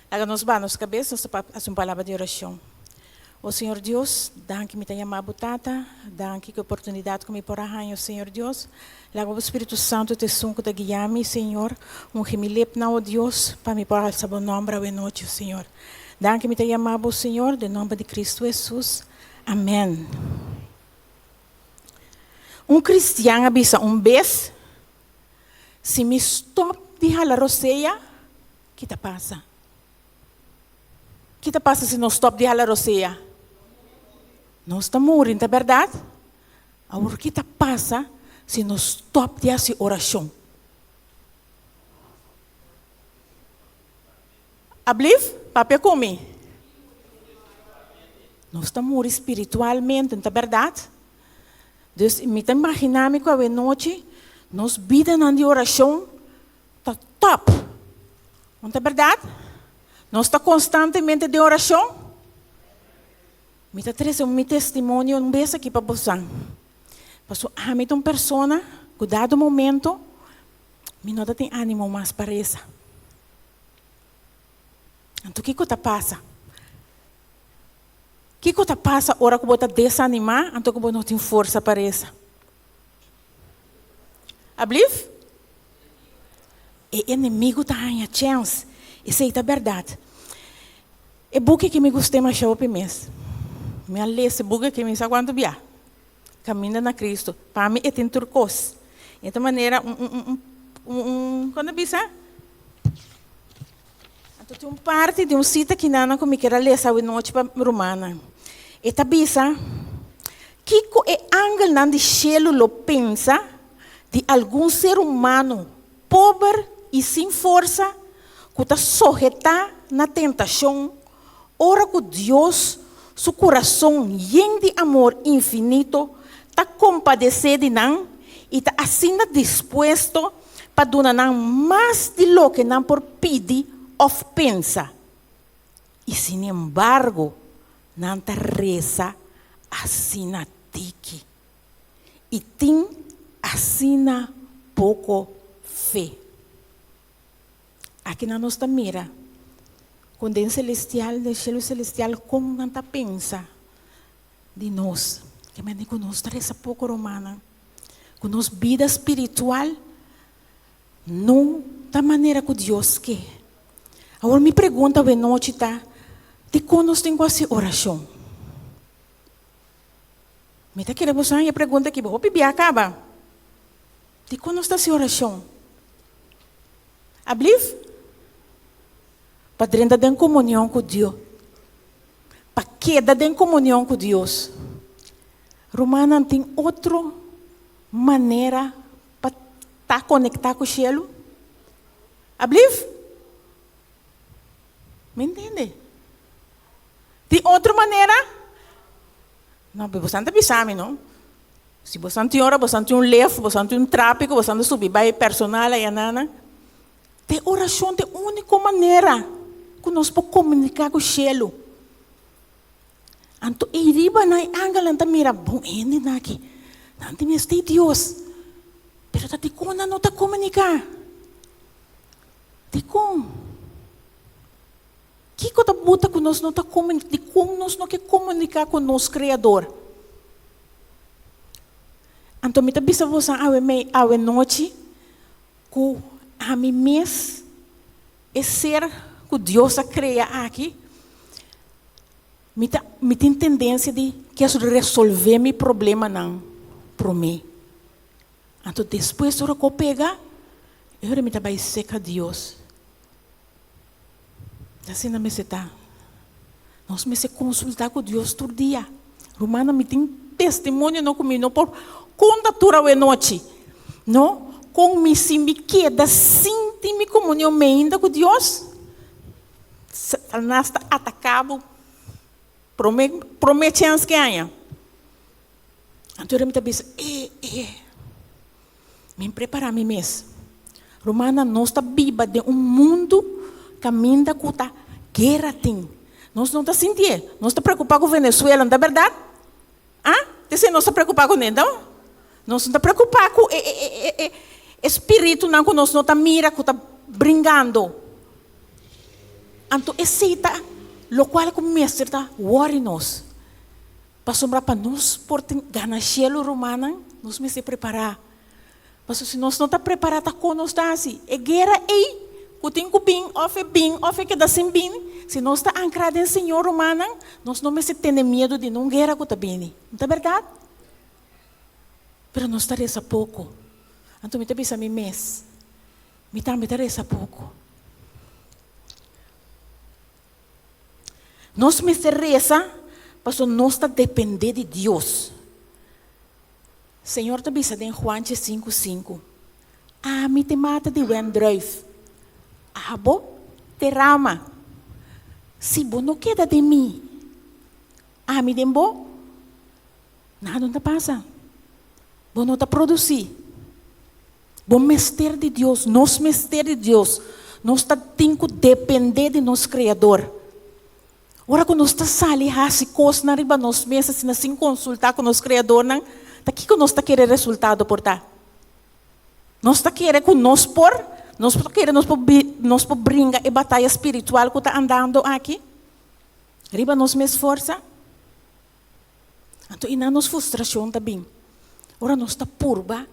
Laga nos baha nos kabes, nos ta hasi un palabra di orashon. O Señor Dios, danki mi ta yama bo Tata, danki ku e oportunidat ku mi por a haña, o Señor Dios. Laga bo Spiritu Santu ta esun ku ta guia mi, Señor. Ungi mi lepnan, o Dios, pa mi por alsa bo nòmber awe nochi, o Señor. Danki mi ta yama bo, Señor, den nòmber di Kristu Hesus. Amèn. Un kristian a bisa un bes, Si mi stòp di hala rosea, ki ta pasa? Ki ta pasa si nos stòp di hala rosea? Nos ta muri, no ta bèrdat? Awor ki ta pasa si nos stòp di hasi orashon? Ablif, papia ku mi. Nos ta muri spiritualmente, no ta bèrdat? Dus mi ta imaginá mi ku awenochi nos bidanan di orashon ta tòp. No ta bèrdat? Nos ta konstantemente den orashon? Mi ta trese mi testimonio un bes aki pa bosan. Pasobra ami ta un persona ku dado momento mi no ta tin ánimo mas pa resa. Anto kiko ta pasa? Kiko ta pasa ora ku bo ta desanimá anto ku bo no tin forsa pa resa? Ablif? E enemigu ta haña chèns. Esei ta bèrdat. E buki aki mi gust'é masha hopi mes. Mi a lesa e buki aki mi sa kuantu bia. Kaminda na Kristu. Pa mi e tin tur kos. E ta manera un un un un un kon ta bisa? Anto tin un parti di un sita kinanan ku mi kier a lesa awe nochi pa mi rumannan. E ta bisa, Kiko e angelnan di shelu lo pensa di algun ser humano pober i sin forsa ku ta sohetá na tentashon ora ku Dios su kurason yen di amor infinito ta kompadesé di nan i ta asina dispuesto pa duna nan mas di loke nan por pidi òf pensa. I sinembargo, nan ta resa asina tiki i tin asina poko fe. Akinan nos ta mira kon den selestial, den shelu selestial, kon nan ta pensa di nos. Ke mende ku nos ta resa poko, rumannan, ku nos bida spiritual no ta manera ku Dios ke. Awor mi pregunta awe nochi ta, dikon nos tin ku hasi orashon? Mi ta kere boso haña e pregunta aki hopi bia kaba. Dikon nos ta hasi orashon? Ablif? Pa drenta den komunion ku Dios. Pa keda den komunion ku Dios. Rumannan, tin otro manera pa ta konektá ku shelu? Ablif? Mi ntende. Tin otro manera? No, pero bosan ta bisa mi, no? Si bosan tin ora, bosan tin un lef, bosan tin un trápiko, bosan ta subi bai personal ayanan. Ta e orashon ta e úniko manera ku nos por komuniká ku shelu. Anto ei riba nan e angelnan ta mira, bon hendenan aki, nan tin mester di Dios, pero ta dikon nan no ta komuniká? Dikon? Kiko ta buta ku nos no ta komuniká? Dikon nos no ke komuniká ku nos Kreador? Anto mi ta bisa boso awe mei, awe nochi, ku ami mes, e ser ku Dios a krea aki, mi ta, mi tin tendensia di kier resolvé mi problemanan promé. Anto despues ora ku pega, e ora mi ta bai seka Dios. Asina mester ta. Nos mester konsultá ku Dios tur dia. Rumannan, mi tin testimonionan ku mi no por konta tur awe nochi. No, kon mi si mi keda sin tin mi komunion meinda ku Dios, Satanas ta ataká bo promé promé chèns ke haña. Anto mi ta bisa, e, e, Mi prepará mi mes. Rumannan, nos ta biba den un mundu kaminda ku ta guera tin. Nos no ta sintié. Nos ta preokupá ku Venezuela, no ta bèrdat? Ah? T'esei nos ta preokupá kuné, no? Nos no ta preokupá ku e, e, e, e, e spiritunan ku nos no ta mira ku ta bringando. Anto esei ta lokual ku mester ta wòri nos. Pasobra pa nos por tin gana shelu, rumannan, nos mester prepará. Pasobra si nos no ta prepará, ta kon nos ta hasi? E guera ei ku tin ku bin, òf e bin òf e keda sin bin, si nos ta ankrá den Señor, rumannan, nos no mester tene miedu di nun guera ku ta bini. No ta bèrdat? Pero nos ta resa poko. Anto mi ta bisa mi mes, Mi tambe ta resa poko. Nos mester resa pasobra nos ta dependé di Dios. Señor ta bisa den Juan 5, 5, Ami te mata di wendruif, abo te rama. Si bo no keda den mi, ami den bo, nada no ta pasa. Bo no ta produsí. Bo mester di Dios, nos mester di Dios. Nos ta tin ku dependé di nos Kreador. Ora ku nos ta sali hasi kosnan riba nos mes asina sin konsultá ku nos Kreadornan, ta kiko nos ta kere resultado por ta? Nos ta kere ku nos por, nos por kere nos por nos por bringa e bataya spiritual ku ta andando aki riba nos mes forsa? Anto einan nos frustrashon ta bin ora nos ta purba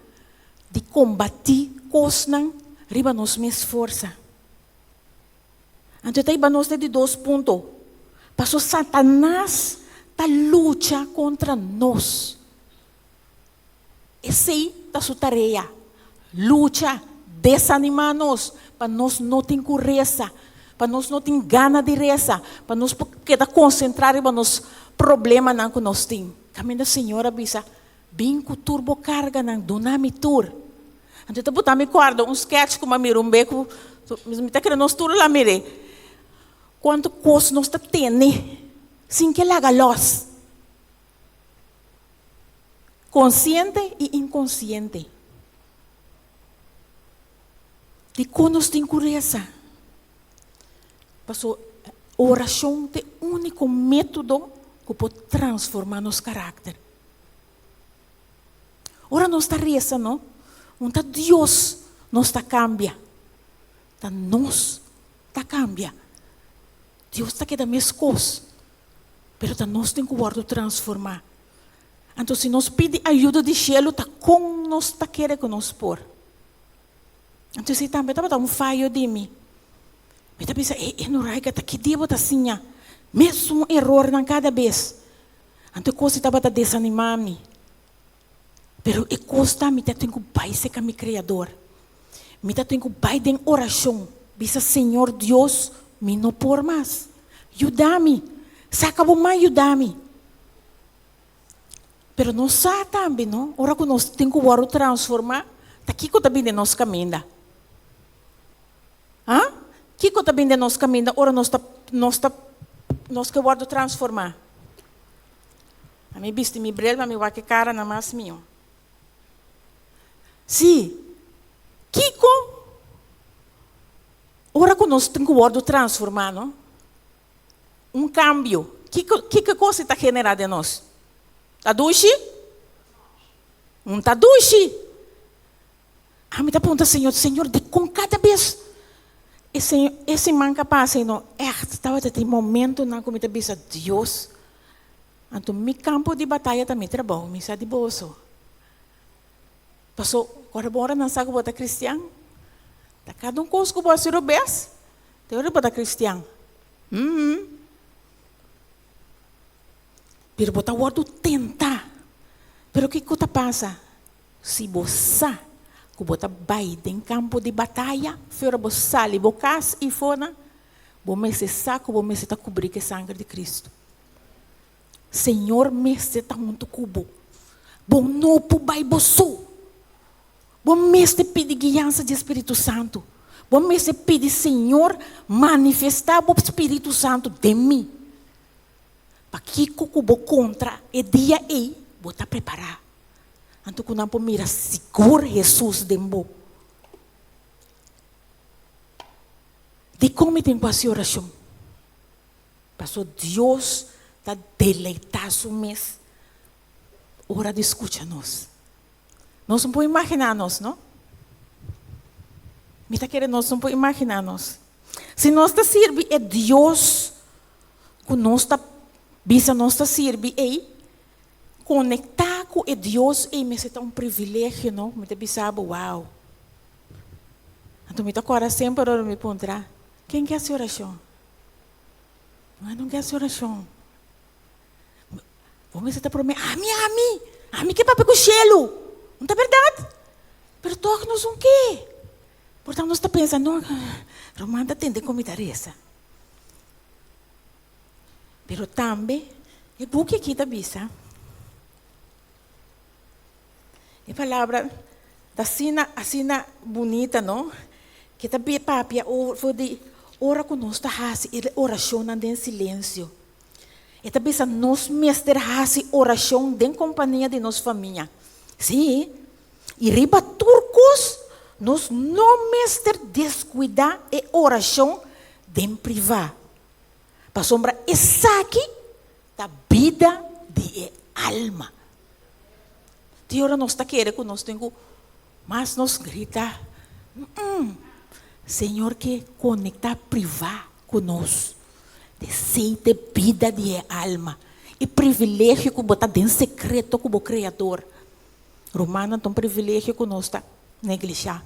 di kombatí kosnan riba nos mes forsa. Anto e ta hiba nos na e di dos punto, paso Satanas ta lucha kontra nos. Esei ta su tarea, lucha, desanimá nos, pa nos no tin ku resa, pa nos no tin gana di resa, pa nos por keda konsentrá riba nos problemanan ku nos tin. Kaminda Señor a bisa, Bin ku tur bo karganan, duna mi tur. Anto e ta buta mi kòrda un skèch ku mi a mira un be ku mi ta kere nos tur la mir'é. Kuantu kos nos ta tene sin ke laga lòs. Konsiente i inkonsiente. Dikon nos tin ku resa? Pasobra orashon ta e úniko método ku por transformá nos karakter. Ora nos ta resa, no, un ta Dios nos ta kambia, ta nos ta kambia. Dios ta keda meskos. Pero ta nos tin ku wòrdu transformá. Anto si nos pidi ayuda di shelu ta kon nos ta kere ku nos por? Anto esei tambe tabata un fayo di mi. Mi ta bisa, e e Noraika ta ki dia bo ta siña mesun erornan kada bes? Anto e kos ei tabata desanimá mi. Pero e kos ta mi ta tin ku bai serka mi Kreador. Mi ta tin ku bai den orashon, bisa, Señor Dios, mi no por mas. Yuda mi. Saka bo man yuda mi. Pero nos sa tambe, no, ora ku nos tin ku wòrdu transformá, ta kiko ta bini den nos kaminda? Ha? Kiko ta bini den nos kaminda ora nos ta nos ta nos ke wòrdu transformá? A mi bisti mi bril pa mi wak e karanan mas mihó. Sí, kiko ora ku nos tin ku wòrdu transformá, no? Un kambio, kiko kiko kos e ta generá den nos? Ta dushi? Un ta dushi. Ami ta puntra Señor, Señor, dikon kada bes e señor e siman ka pasa i no ègt tabata tin momentonan ku mi ta bisa Dios, anto mi kampo di bataya ta mi trabou, mi sa di boso. Paso ora bo ora nan sa ku bo ta kristian, ta kada un kos ku bo hasi robes, te ora bo ta kristian. Hum. Pero bo ta wòrdu tentá. Pero kiko ta pasa? Si bo sa ku bo ta bai den kampo di bataya, fi ora bo sali bo kas i fona, bo mester sa ku bo mester ta kubrí ku e sanger di Kristu. Señor mester ta huntu ku bo. Bo no por bai bo so. Bo mester pidi guiansa di e Spiritu Santu. Bo mester pidi Señor manifestá bo Spiritu Santu den mi. Pakiko ku bo kontra e dia ei, bo ta prepará. Anto ku nan por mira sigur Hesus den bo. Dikon mi tin ku hasi orashon? Pasobra Dios ta deleitá su mes ora di skucha nos. Nos no por imaginá nos, no? Mi ta kere nos no por imaginá nos. Si nos ta sirbi e Dios ku nos ta bisa nos ta sirbi ei, konektá ku e Dios ei mester ta un privilegio, no? Mi ta bisa bo, wow. Anto mi ta kòrda semper ora mi puntra, Ken ke hasi orashon? No, no ke hasi orashon. Bo mester ta promé, Ami, ami, ami ke papia ku shelu. No ta bèrdat? Pero tòg nos un ke. Por tanto nos ta pensa, no, ruman ta tende kon mi ta resa. Pero tambe e buki aki ta bisa, e palabra ta asina, asina bunita, no? Ke ta papia over di ora ku nos ta hasi e orashonnan den silensio. E ta bisa nos mester hasi orashon den kompania di nos famia. Sí, i riba tur kos nos no mester deskuidá e orashon den privá, pasobra esaki ta bida di e alma. Tin ora nos ta kere ku nos tin ku mas nos grita, Señor ke konektá privá ku nos. Esei ta e bida di e alma, e privilegio ku bo ta den sekreto ku bo Kreador. Rumannan, ta un privilegio ku nos ta neglishá,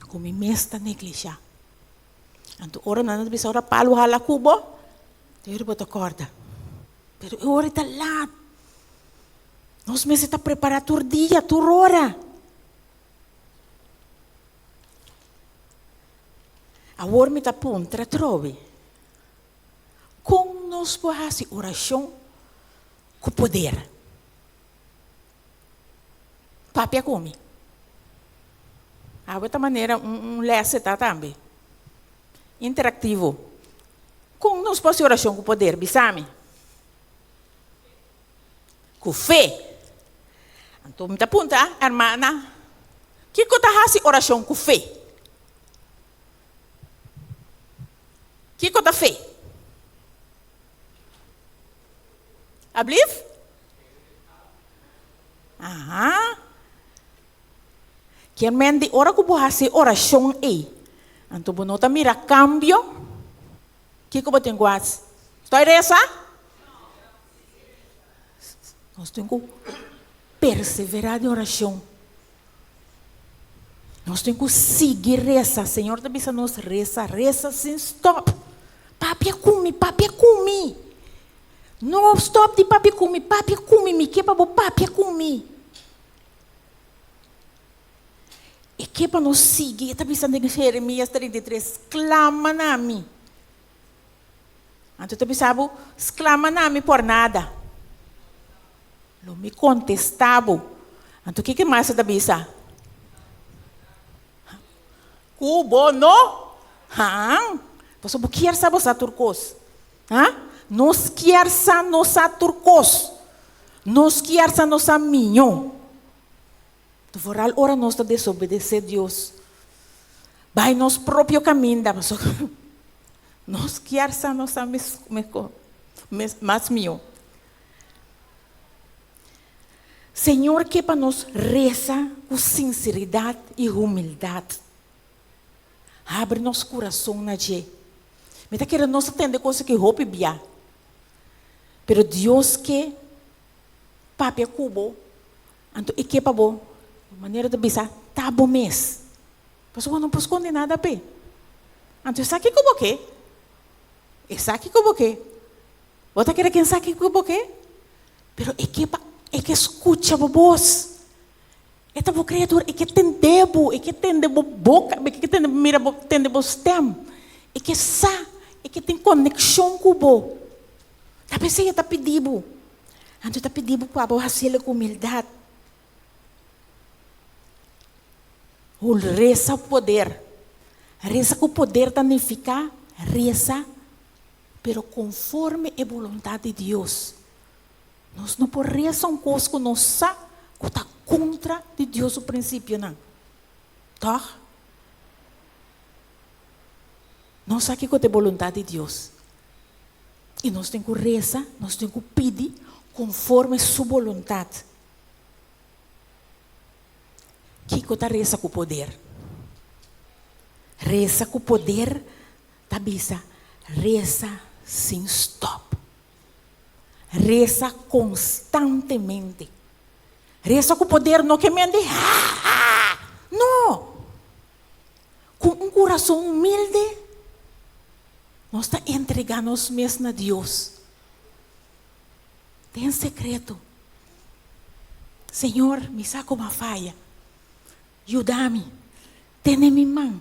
ku mi mes ta neglishá. Anto ora nan ta bisa ora palu hala ku bo, te bo ta kòrda. Pero e ora ta lat. Nos mester ta prepará tur dia, tur ora. Awor mi ta puntra atrobe, kon nos por hasi orashon ku poder? Papia ku mi. Awe ta manera un les e ta tambe. Interaktivo. Kon nos por hasi orashon ku poder? Bisa mi. Ku fe. Anto mi ta puntra, hermana, kiko ta hasi orashon ku fe? Kiko ta fe? Ablief? Aha. Kier men di ora ku bo hasi orashon ei, anto bo no ta mira kambio, kiko bo tin ku hasi? Stoi resa? Nos tin ku perseverá den orashon. Nos tin ku sigui resa. Señor ta bisa nos resa, resa sin stòp. Papia ku mi, papia ku mi. No stòp di papia ku mi, papia ku mi, mi ke pa bo papia ku mi. E ke pa nos sigui, e ta bisa den Jeremias 33, sklama na mi. Anto e ta bisa bo, sklama na mi por nada. Lo mi kontestá bo. Anto kiko mas e ta bisa? Ku bo no? Haan. Pasobra bo kier sa bo sa tur kos. Ha? Nos kier sa no sa tur kos. Nos kier sa no sa miñó. Vooral ora nos ta desobedesé Dios. Bai nos propio kaminda, pasobra nos kier sa no sa mas mió. Señor ke pa nos resa ku sinseridat i humildat. Habri nos kurason na dje. Mi ta kere nos ta tende kos aki hopi bia. Pero Dios ke papia ku bo, anto e ke pa bo, manera ta bisa, ta bo mes. Pasobra bo no por skonde nada p'e. Anto esaki ku bo ke, esaki ku bo ke. Bo ta kere ken sa kiko bo ke? Pero e ke pa e ke skucha bo bos. E ta bo Kreador, e ke tende bo, e ke tende bo boka, e ke tende mira bo, tende bo stèm. E ke sa, e ke tin konekshon ku bo. Ta p'esei e ta pidi bo. Anto e ta pidi bo pa bo hasiel ku humildat. Hul resa ku poder. Resa ku poder ta nifiká resa Pero konforme e boluntat di Dios. Nos no por resa un kos ku nos sa ku ta kontra di Dios su prinsipionan. Tòg? Nos sa kiko ta e boluntat di Dios. I nos tin ku resa, nos tin ku pidi konforme su boluntat. Kiko ta resa ku poder? Resa ku poder. Ta bisa, Resa sin stòp. Resa konstantemente. Resa ku poder no ke men di ha ha. No! Ku un kurason humilde, nos ta entregá nos mes na Dios den sekreto. Señor, mi sa ku mi a faya. Yuda mi. Tene mi man.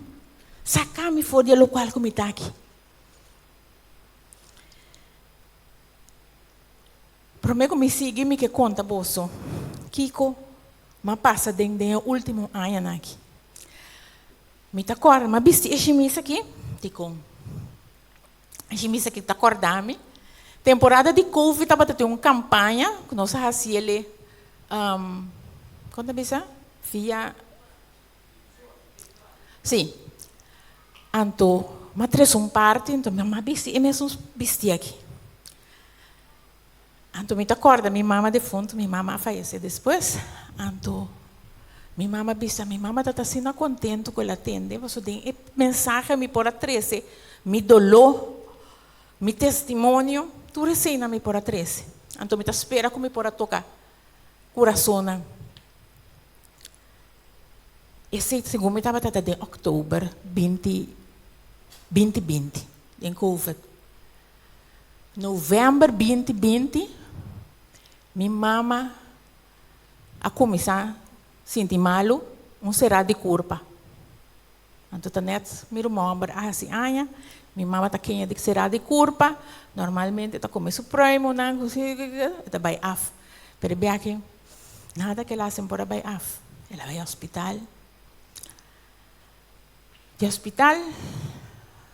Saka mi for di e lokual ku mi ta aki. Promé ku mi sigui mi ke konta boso kiko m'a pasa den den e último añanan aki. Mi ta kòrda, m'a bisti e shimis aki, dikon? E shimis aki ta kòrda mi. Temporada di Covid tabata tin un kampaña ku nos a hasi el, kon ta bisa? Via. Sí. Anto, m'a trese un parti, anto mi m'a bisti e mesun bisti aki. Anto mi ta kòrda mi mama defuntu, mi mama a fayesé despues. Anto mi mama a bisa, mi mama ta ta asina kontentu ku el a tende, pasobra den e mensahe mi por a trese mi doló, mi testimonio, tur eseinan mi por a trese. Anto mi ta spera ku mi por a toka kurasonnan. Esei segun mi tabata ta den òktober binti binti binti, den covid. Novèmber 2020, mi mama a kuminsá sinti malu, un será di kurpa. Anto ta nèt mi ruman hòmber a hasi aña, mi mama ta keña di será di kurpa, normalmente ta kome su pruimonan, e ta bai af. Pero e biaha nada ke el a hasi por a bai af. El a bai hospital. Di hospital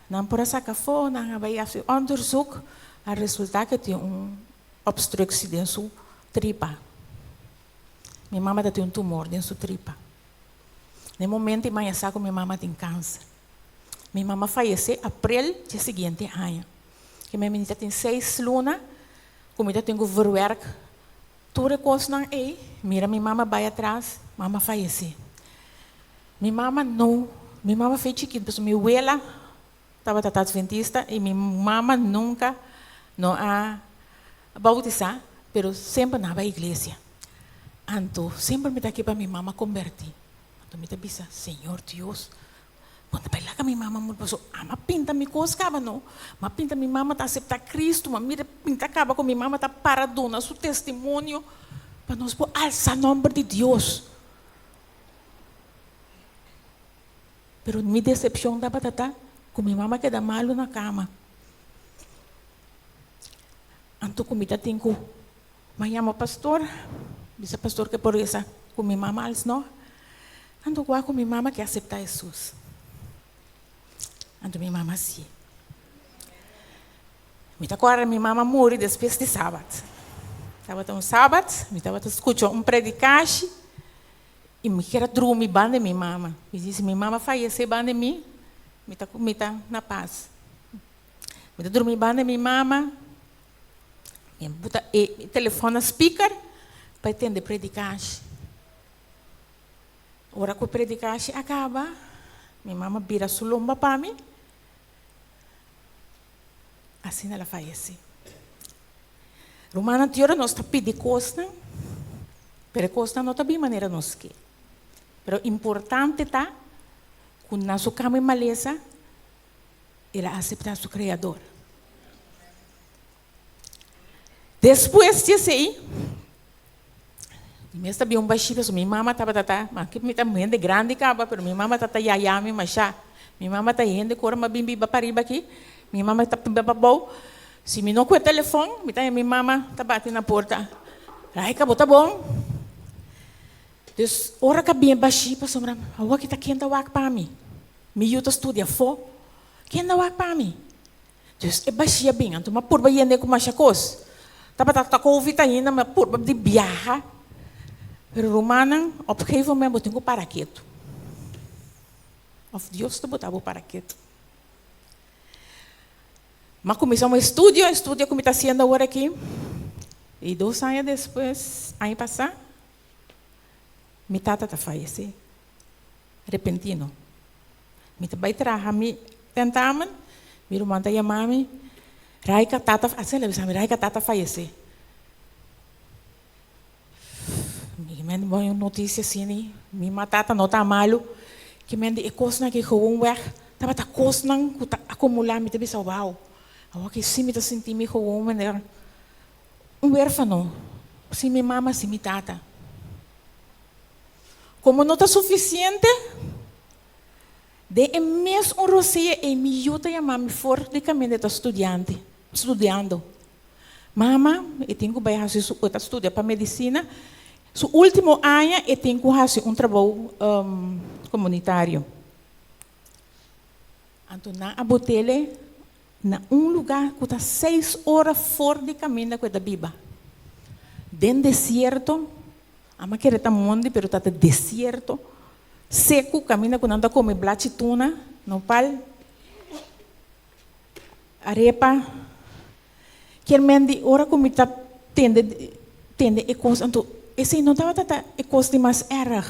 nan por a saka afó, nan a bai hasi onderzoek, a resultá ke tin un obstructie den su tripa. Mi mama ta tin un tumor den su tripa. Na e momento i maña sa ku mi mama tin kanser. Mi mama fayesé aprel dje siguiente aña. Ke mi minita tin seis luna ku mi ta tin ku verwerk tur e kosnan ei, mira mi mama bai atras, mama fayesé. Mi mama no, mi mama fe chikito pasobra mi wela tabata ta adventista i mi mama nunka no a bautisá, pero semper nan a bai iglesia. Anto semper mi ta ke pa mi mama kombertí. Anto mi ta bisa, Señor Dios, bo ta bai laga mi mama muri pasobra ami a pinta mi kos kaba no. Mi a pinta mi mama ta aseptá Cristo, mi a mira pinta kaba ku mi mama ta para duna su testimonio pa nos por alsa nòmber di Dios. Pero mi decepcion tabata ta cu mi mama keda malu na cama. Anto cu mi ta tin cu m'a yama pastor, bisa pastor ke por reza cu mi mama als no. Anto wak cu mi mama ke acepta Jesus. Anto mi mama si. Mi ta kòrda mi mama muri despues di sabat. Tabata un sabat, mi tabata skucha un predikashi i mi kier a drumi banda di mi mama. Mi di si mi mama fayesé banda di mi, mi ta mi ta na pas. Mi ta drumi banda di mi mama, mi a buta e telefòn na speaker pa e tende predikashi. Ora ku e predikashi a kaba, mi mama bira su lomba pa mi. Asina el a fayesé. Rumannan, te ora nos ta pidi kosnan, pero e kosnan no ta bin manera nos ke. Pero importante ta ku na su kama e malesa, el a aseptá su Kreador. Despues di esei, mi mes ta bin un bashí pasobra mi mama tabata ta, maske mi ta un hende grandi kaba, pero mi mama ta ta yaya mi mashá. Mi mama ta hende ku ora mi a bin biba pariba aki, mi mama ta biba pabou. Si mi no ku e telefòn, mi ta haña mi mama ta bati na porta, Raika, bo ta bon? Dus ora ku a bin e bashí pasobra awor ki ta ken ta wak pa mi? Mi yu ta studia afó, ken ta wak pa mi? Dus e bashia bin, anto mi a purba yende ku masha kos. Tabata ta covid ainda, mi a purba di biaha. Pero rumannan, op gegeven moment bo tin ku para ketu. Of Dios ta bota bo para ketu. Mi a kuminsá un estudio, e estudio ku mi ta hasiendo awor aki. I dos aña despues, aña pasá, mi tata ta fayesé. Repentino. Mi ta bai traha mi tentamen. Mi ruman ta yama mi, Raika tata, asina el a bisa mi, Raika tata fayesé. Mi men bon un notisia asina, mi ma tata no ta malu. Ki men di e kosnan aki gewoon weg tabata kosnan ku ta akumulá. Mi ta bisa wou, awor ki si mi ta sinti mi gewoon manera un wérfano, sin mi mama, sin mi tata. Komo no ta sufisiente, den e mes un rosea ei mi yu ta yama mi for di kaminda e ta studiante, studiando. Mama, e tin ku bai hasi su, e ta studia pa medisina, su último aña e tin ku hasi un trabou komunitario. Anto nan a bot'ele na un lugá ku ta seis ora for di kaminda ku e ta biba. Den desierto, amo a kere ta mondi pero ta ta desierto, seku, kaminda ku nan ta kome blachi tuna, nopal, arepa. Kier men di ora ku mi ta tende tende e kos anto esei no tabata ta e kos di mas erg.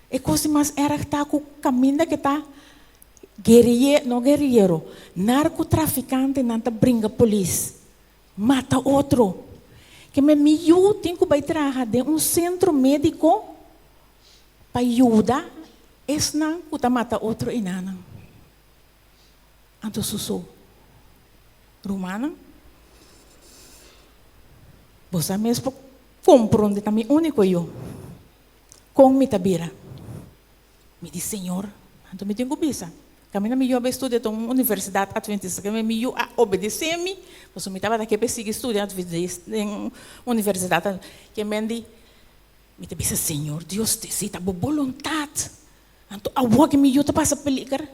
E kos di mas erg ta ku kaminda ke ta guerriye, no guerrillero, narkotrafikantenan ta bringa polis, mata otro. Ke men mi yu tin ku bai traha den un sentro médiko pa yuda esnan ku ta mata otro enanan. Anto su so. Rumannan, bo sa mes por kompronde ta mi úniko yu. Kon mi ta bira? Mi di, Señor, anto mi tin ku bisa. Kaminda mi yu a bai studia ta un universidat atventista. Kaminda mi yu a obedesé mi, pasobra mi tabata ke pa e sigui studia den universidat. Ke men di, mi ta bisa, Señor Dios, si ta bo boluntat, anto awor ke mi yu ta pasa peliger?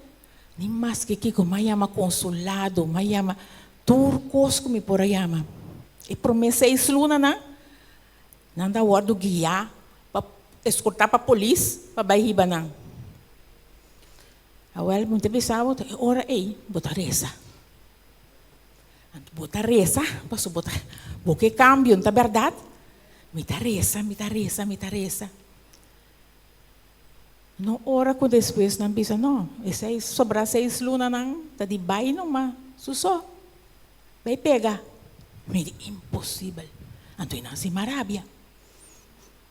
Ni maske kiko, m'a yama konsolado, m'a yama tur kos ku mi por a yama. E promé seis lunanan, nan ta wòrdu guiá pa eskortá pa polis pa bai hiba nan. Awèl, mi ta bisa bo, ta e ora ei bo ta resa. Anto bo ta resa, pasobra bo ta, bo ke kambio, no ta bèrdat? Mi ta resa, mi ta resa, mi ta resa. No ora ku despues nan bisa no, e seis sobra seis lunanan ta di bai numa su so, bai pega. Mi di imposibel. Anto e nan sima rabia.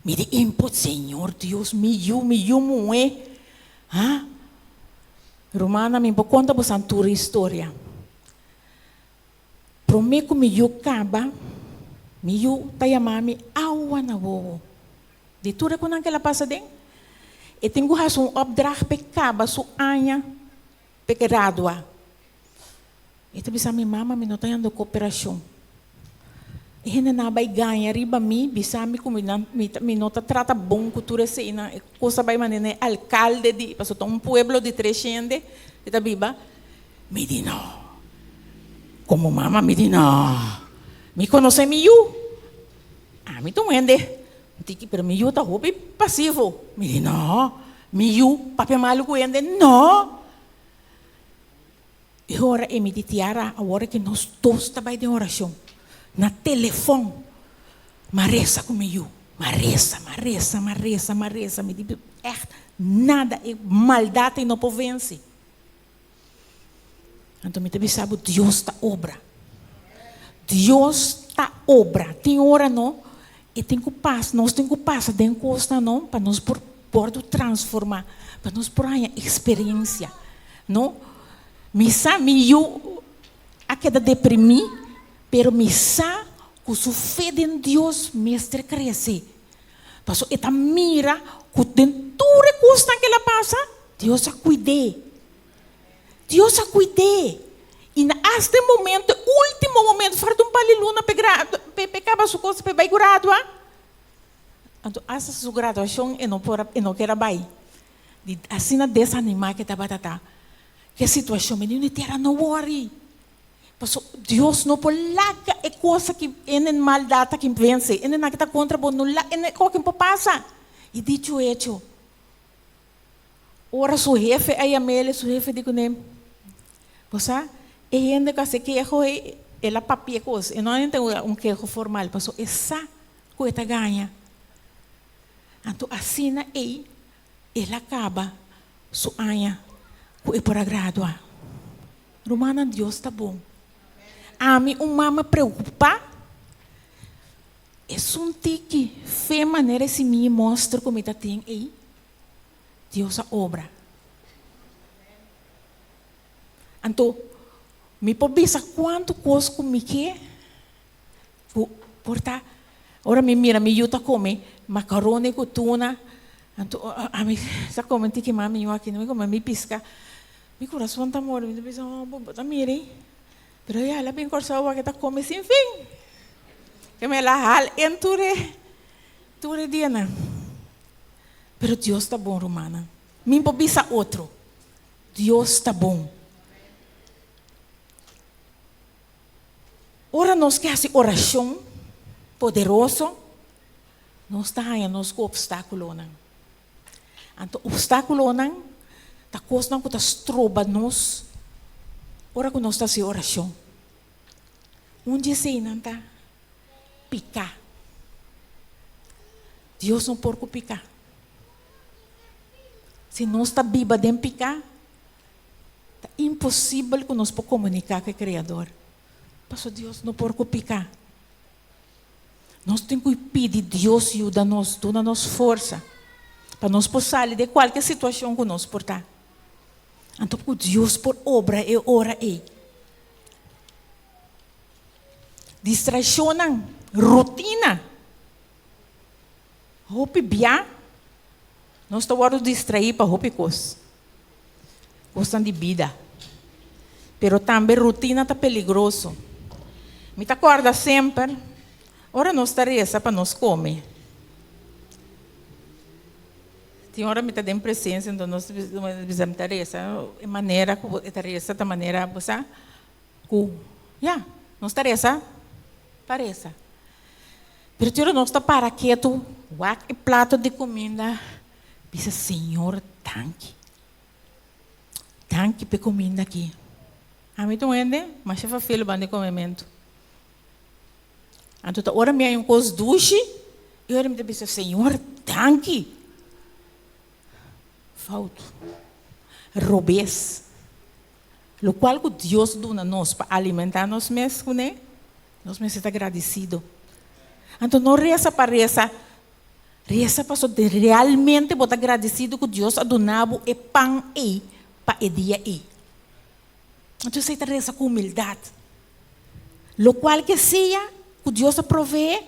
Mi di impo Señor Dios mi yu, mi yu muhé. Ha? Rumannan mi por konta bosan tur historia. Promé ku mi yu kaba, mi yu ta yama mi awa na wowo. Di tur e kunan ku el a pasa den, e tin ku hasi un opdracht p'e kaba su aña p'e gradua. E ta bisa mi, Mama, mi no ta yanda koperashon. E hendenan a bai gaña riba mi, bisa mi ku mi mi no ta trata bon ku tur eseinan. E kos a bai manera e alkalde di, pasobra ta un pueblo di tres hende e ta biba. Mi di no. Komo mama mi di no. Mi konosé mi yu. Ami ta un hende tiki pero mi yu ta hopi pasivo. Mi di no. Mi yu papia malu ku hende no. E ora ei mi di Tiara awor ke nos dos ta bai den orashon na telefòn. M'a resa ku mi yu. M'a resa, m'a resa, m'a resa, m'a resa. Mi di ègt nada e maldat ei no por vense. Anto mi ta bisa bo, Dios ta obra. Dios ta obra. Tin ora no, e tin ku pas, nos tin ku pasa den kosnan no, pa nos por wòrdu transformá, pa nos por haña eksperensia, no. Mi sa mi yu a keda deprimí, pero mi sa ku su fe den Dios mester krese. Pasobra e ta mira ku den tur e kosnan ku el a pasa, Dios a kuid'é. Dios a kuid'é. I na asta e momento, e último momento, falta un par di luna p'e p'e kaba su kos, p'e bai gradua. Anto asta su graduashon e no por a, e no kier a bai. Di asina desanimá ku e tabata ta. Ke situashon, mi di, Tera, no wòri. Paso Dios no por laga e cosa ki ene maldad aki vence, ene nan ki ta contra bo no laga ene cosa por pasa. Y dicho hecho, ora su hefe a yam'el, su hefe di cune, bo sa, e hende cu haci keho ey, el a papia e cos, e no a henter un keho formal, paso e sa cu e ta gaña. Anto asina ey el a caba su aña cu e por a gradua. Rumannan Dios ta bon. Ami un mama preocupa, esun tiki fe manera e simia mostra cu mi ta tin ey, Dios a obra. Anto mi por bisa cuanto cos cu mi ke, cu por ta ora mi mira mi yu ta come macaroni cu tuna, anto ami ta come un tiki mas miho aki, mi come mi pisca, mi curason ta mori, mi ta bisa oh bo ta mira ei, pero ya el a bin Corsou awor ta come sin fin, ke mi el a hal en tur e tur e dianan. Pero Dios ta bon rumannan, mi por bisa otro. Dios ta bon. Ora nos ke hasi orashon poderoso, nos ta haña nos ku opstákulonan. Anto opstákulonan ta kosnan ku ta stroba nos ora ku nos ta hasi orashon. Un di eseinan ta piká. Dios no por ku piká. Si nos ta biba den piká, ta imposibel ku nos por komuniká ku e Kreador. Pasobra Dios no por ku piká. Nos tin ku pidi Dios yuda nos, duna nos forsa, pa nos por sali den kualke situashon ku nos por ta. Anto ku Dios por obra e ora ei. Distraishonnan, rutina. Hopi bia nos ta wòrdu distraí pa hopi kos, kosnan di bida. Pero tambe rutina ta peligroso. Mi ta kòrda semper ora nos ta resa pa nos kome. Tin ora mi ta den presensia, enton nos bisa mi ta resa, e manera ku e ta resa ta manera bo sa ku ya, nos ta resa pa resa. Pero te ora nos ta para ketu, wak e plato di kuminda, bisa, Señor, danki. Danki pa e kuminda aki. Ami ta un hende masha fafil banda di komementu. Anto ta ora mi haña un kos dushi, e ora mi ta bisa, Señor, danki. Fout. Robes. Lokual ku Dios duna nos pa alimentá nos mes kuné, nos mester ta gradisido. Anto no resa pa resa, resa pasobra realmente bo ta gradisido ku Dios a duna bo e pan ei pa e dia ei. Anto esei ta resa ku humildat. Lokual ke sea ku Dios a proveé,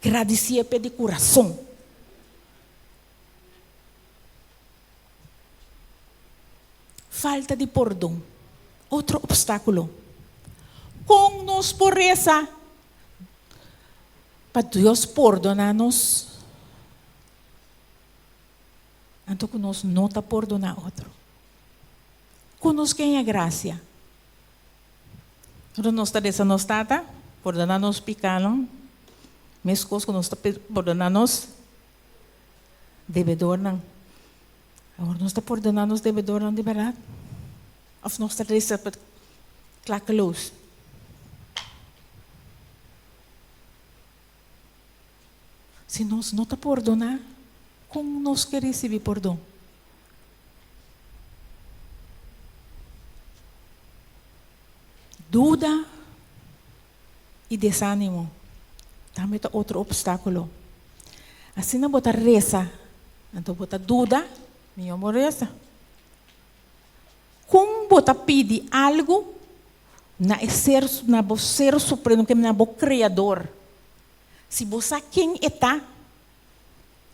gradisié p'e di kurason. Falta di pordon, otro obstáculo. Con nos por reza pa Dios pordona nos, anto cu nos no ta pordona otro? Con nos ke haña gracia? Ora nos ta reza nos Tata, pordona nos picanan, mescos cu nos ta pordona nos debedornan. Awor nos ta pordoná nos debedornan di bèrdat? Òf nos ta resa pa klakeloos? Si nos no ta pordoná, kon nos ke risibí pordon? Duda i desánimo tambe ta otro opstákulo. Asina bo ta resa, anto bo ta duda, mihó bo resa. Kon bo ta pidi algu na e ser, na bo ser supremo, na bo Kreador, si bo sa ken e ta,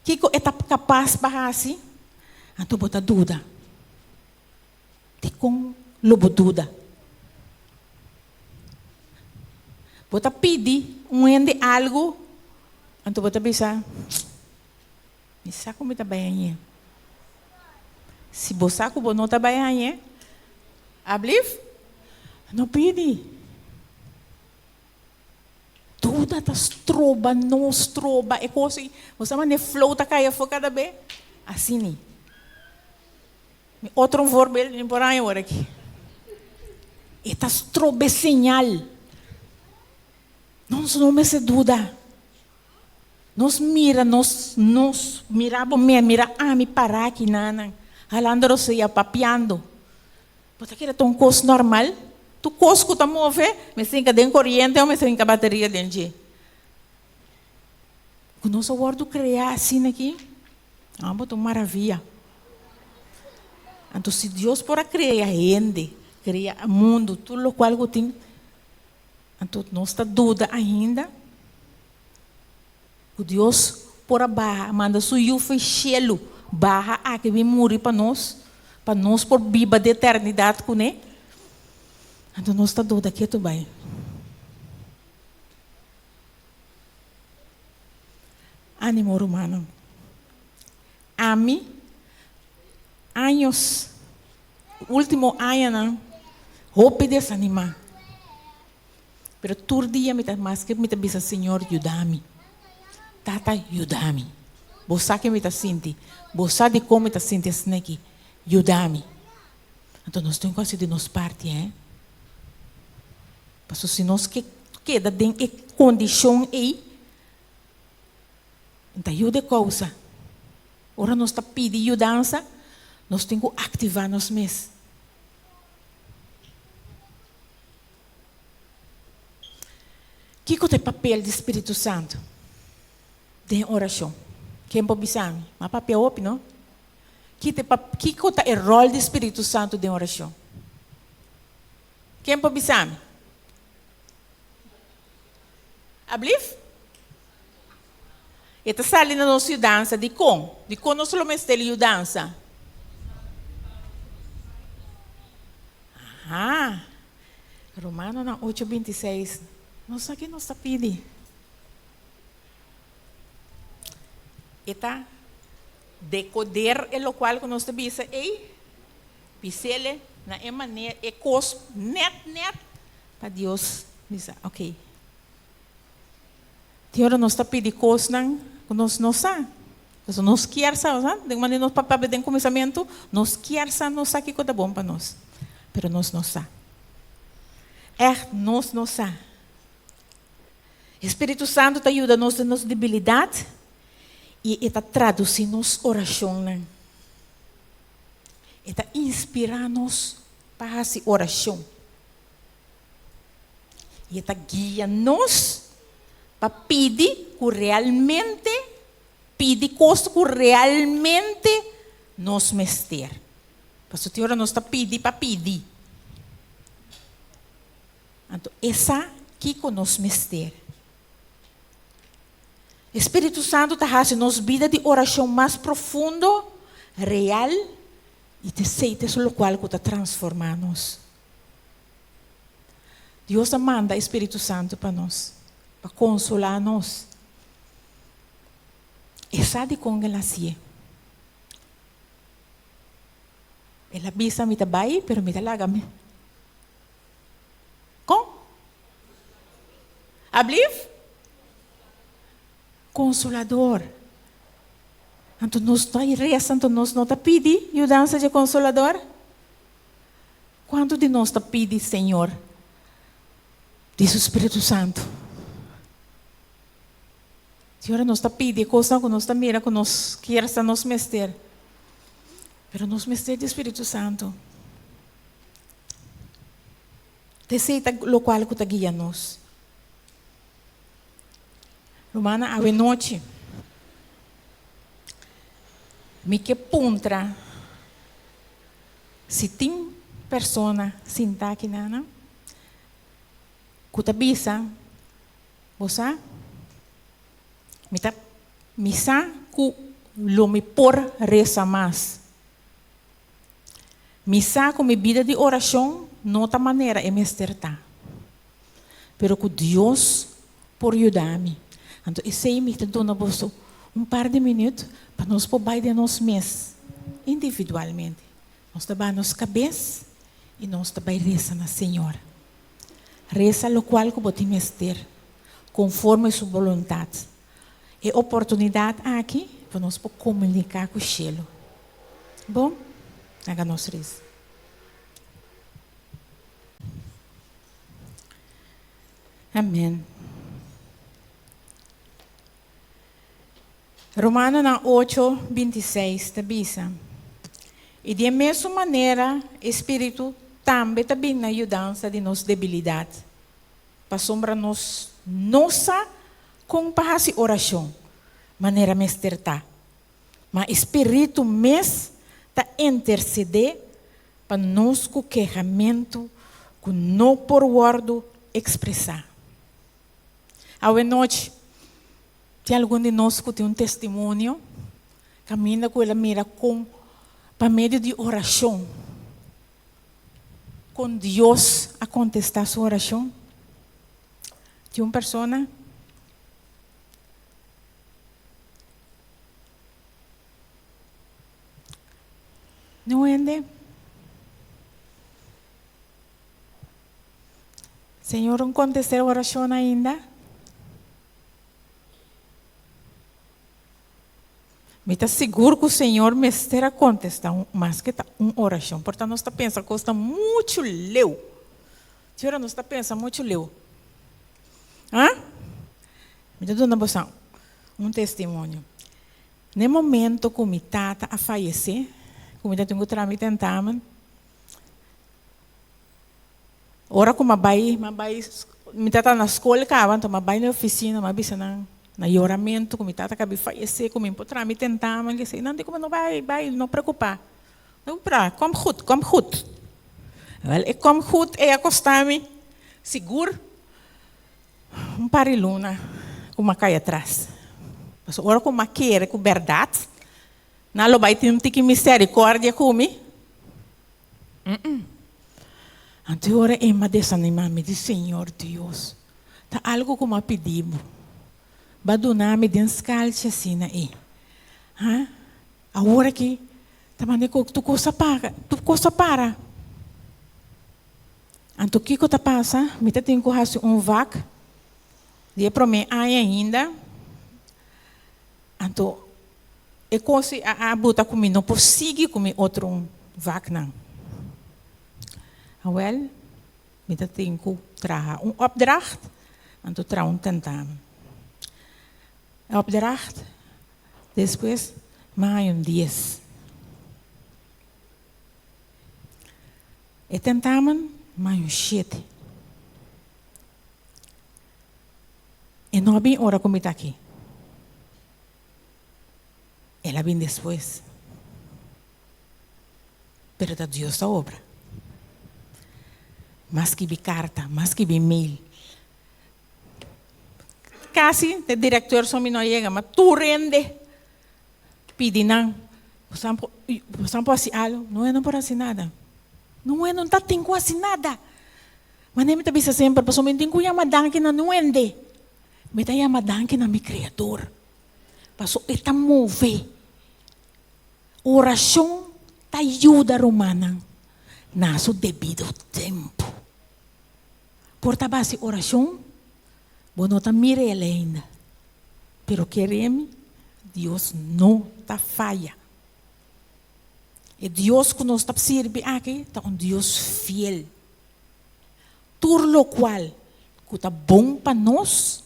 kiko e ta kapas pa hasi, anto bo ta duda. Dikon lo bo duda? Bo ta pidi un hende algu, anto bo ta bisa, Mi sa ku mi ta bai hañ'é. Si bo sa ku bo no ta bai hañ'é, ablif, no pidi. Duda ta stroba nos, stroba e kos ei. Bo sa manera e flow ta kai afó kada be? Asina. Mi otro un voorbeeld mi por haña awor aki. E ta strobe señal. Nos no mester duda. Nos mira nos, nos mira bo mes, mira ami pará aki nanan, halando rosea, papiando. Bo ta kere ta un kos normal? Tur kos ku ta move, mester hinka den koriente òf mester hinka bateria den dje. Ku nos a wòrdu kreá asina aki, abo ta un maravia. Anto si Dios por a krea hende, krea mundu, tur lokual ku tin, anto nos ta duda ainda ku Dios por a baha, manda su Yu for shelu baha aki bin muri pa nos, pa nos por biba di eternidat kuné? Anto nos ta duda ketu bai. Ánimo rumannan. Ami, años, último añanan, hopi desanimá. Pero tur dia mi ta maske mi ta bisa Señor yuda mi. Tata yuda mi. Bo sa ke mi ta sinti. Bo sa dikon mi ta sinti asina aki. Yuda mi. Anto nos tin ku hasi di nos parti, hè. Pasobra si nos ke keda den e kondishon ei, N ta yuda e kousa. Ora nos ta pidi yudansa, nos tin ku aktivá nos mes. Kiko ta e papel di Spiritu Santu den orashon? Ken por bisa mi? M'a papia hopi, no? Kiko ta e ròl di Spiritu Santu den orashon? Ken por bisa mi? Ablief? E ta sali na nos yudansa. Dikon? Dikon nos lo mester yudansa? Aha. Romanonan ocho bintiseis. Nos sa ki nos ta pidi. E ta dekoder e lokual ku nos ta bisa ei, bis'ele na e manera, e kos nèt nèt pa Dios bisa, ok. Tin ora nos ta pidi kosnan ku nos no sa. Pasobra nos kier sa, sa? Den manera nos papia den kuminsamentu, nos kier sa, nos sa kiko ta bon pa nos. Pero nos no sa. Ègt nos no sa. E Spiritu Santu ta yuda nos den nos debilidat i e ta tradusí nos orashonnan. E ta inspirá nos pa hasi orashon. I e ta guia nos pa pidi ku realmente, pidi kos ku realmente nos mester. Pasobra tin ora nos ta pidi pa pidi. Anto e sa kiko nos mester. E Spiritu Santu ta hasi nos bida di orashon mas profundo, real, i ta esei ta esun lokual ku ta transformá nos. Dios a manda e Spiritu Santu pa nos, pa konsolá nos. E sa dikon el a hasié. El a bisa, Mi ta bai, pero mi ta laga mi. Kon? Ablief? Konsolador. Anto nos ta resa, anto nos no ta pidi yudansa dje Konsolador? Kuantu di nos ta pidi Señor di su Spiritu Santu? Si ora nos ta pidi e kosnan ku nos ta mira ku nos kier sa nos mester, pero nos mester di Spiritu Santu. Ta esei ta lokual ku ta guia nos. Rumannan, awe nochi mi ke puntra. Si tin persona sintá akinan ku ta bisa, Bo sa, mi ta mi sa ku lo mi por resa mas. Mi sa ku mi bida di orashon no ta manera e mester ta, pero ku Dios por yuda mi. Anto esei mi ta duna boso un par di minüt pa nos por bai den nos mes individualmente. Nos ta baha nos kabes i nos ta bai resa na Señor. Resa lokual ku bo tin mester, konforme Su boluntat. E oportunidat aki pa nos por komuniká ku shelu. Bon, laga nos resa. Amen. Romanonan ocho, bintiseis ta bisa, I di e mesun manera e Spiritu. tambe ta bin na yudansa di nos debilidat, pasobra nos no sa kon pa hasi orashon manera mester ta, ma e spiritu mes ta intersedé pa nos ku kehamentu ku no por wòrdu ekspresá. Awe nochi, tin algun di nos ku tin un testimonio kaminda ku el a mira kon pa medio di orashon kon Dios a kontestá su orashon? Tin un persona? Niun hende? Señor no kontestá e orashon ainda? Mi ta sigur ku Señor mester a kontestá un maske ta un orashon. Por ta nos ta pensa kos ta muchu leu. Ki ora nos ta pensa muchu leu? Ha? Mi ta duna boso un testimonio. Na e momento ku mi tata a fayesé, ku mi ta tin ku traha mi tentamen, Ora ku m'a bai, m'a bai, mi tata na skol kaba, anto m'a bai na e ofisina, m'a bisa nan na yoramentu ku mi tata kabi fayesé, ku mi por traha mi tentamen, ke esei. Nan di ku mi no bai, bai, no preokupá. No preokupá, kom goed, kom goed. Wèl, e kom goed ei a kosta mi sigur un par di luna ku m'a kai atras. Pasobra ora ku m'a kere ku bèrdat nan lo bai tin un tiki miserikòrdia ku mi. Anto e ora Emma desanimá, Mi di, Señor Dios, ta algu ku mi a pidi bo. Bo a duna mi den skalchi asina ei. Ha? Awor aki ta manda ku tur kos a paga, tur kos a para. Anto kiko ta pasa? Mi ta tin ku hasi un vak di e promé aña ainda. Anto e kos ei a buta ku mi no por sigui ku mi otro vaknan. Awel, mi ta tin ku traha un opdracht, anto traha un tentamen. E opdracht, despues mi a haña un dies. E tentamen, mi a haña un shete. E no a bin ora ku mi ta aki. El a bin despues. Pero ta Dios ta obra. M'a skibi karta, m'a skibi mail. Kasi te direktor so mi no a yega, ma tur hende pidi nan, Boso por hasi algu? No, e no por hasi nada. No, e no ta tin ku hasi nada. Manera mi ta bisa semper, pasobra mi tin ku yama danki na niun hende. Mi ta yama danki na mi Kreador, pasobra e ta move. Orashon ta yuda rumannan na su debido tempu. Por ta base orashon, bo no ta mira el ainda, pero kere mi, Dios no ta faya. E Dios ku nos ta sirbi aki ta un Dios fiel. Tur lokual ku ta bon pa nos,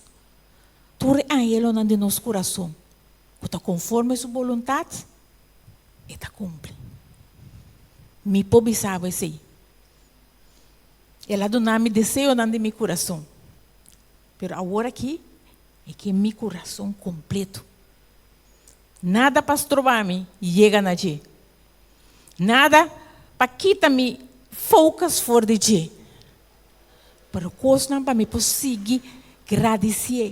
tur e anhelonan di nos kurason ku ta konforme su boluntat, e ta kumpli. Mi por bisa bo esei. El a duna mi deseonan di mi kurason, pero awor aki e ke mi kurason kompleto. Nada pa stroba mi yega na dje. Nada pa kita mi focus for di dje. Pero kosnan pa mi por sigui gradisié,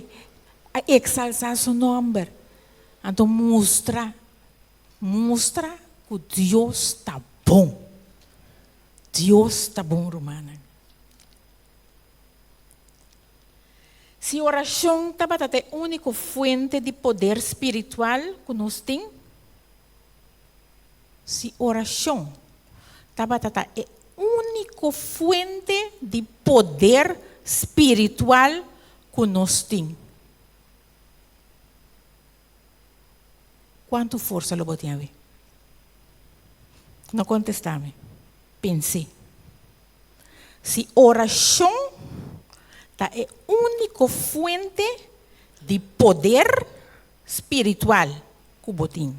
a eksalsá su nòmber. Anto mustra, mustra ku Dios ta bon. Dios ta bon, rumannan. Si orashon tabata ta e úniko fuente di poder spiritual ku nos tin? Si orashon tabata ta e úniko fuente di poder spiritual ku nos tin, kuantu forsa lo bo tin awe? No kontestá mi. Pens'é. Si orashon ta e úniko fuente di poder spiritual ku bo tin.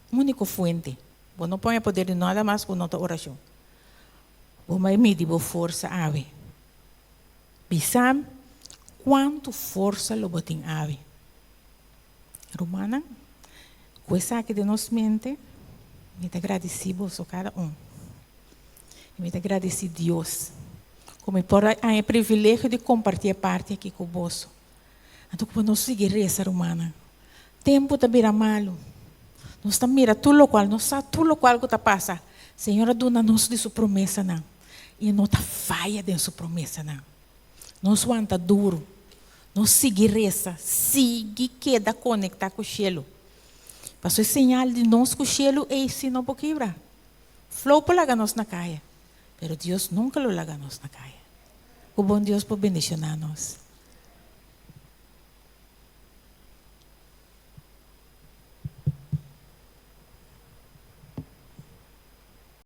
Úniko fuente. Bo no por haña poder di nada mas ku no ta orashon. Bo bai midi bo forsa awe. Bisa mi kuantu forsa lo bo tin awe. Rumannan, ku esaki den nos mente, mi ta gradisí boso kada un. I mi ta gradisí Dios ku mi por a haña e privilegio di kompartí e parti aki ku boso. Anto ku nos sigui resa, rumannan. Tempu ta bira malu. Nos ta mira tur lokual, nos sa tur lokual ku ta pasa. Señor a duna nos di su promesanan i e no ta faya den su promesanan. Nos wanta duru. Nos sigui resa, sigui keda konektá ku shelu. Pasobra e señal di nos ku shelu ei si no por kibra. Flou por laga nos na kaya, pero Dios nunka lo laga nos na kaya. Ku bon Dios por bendishoná nos.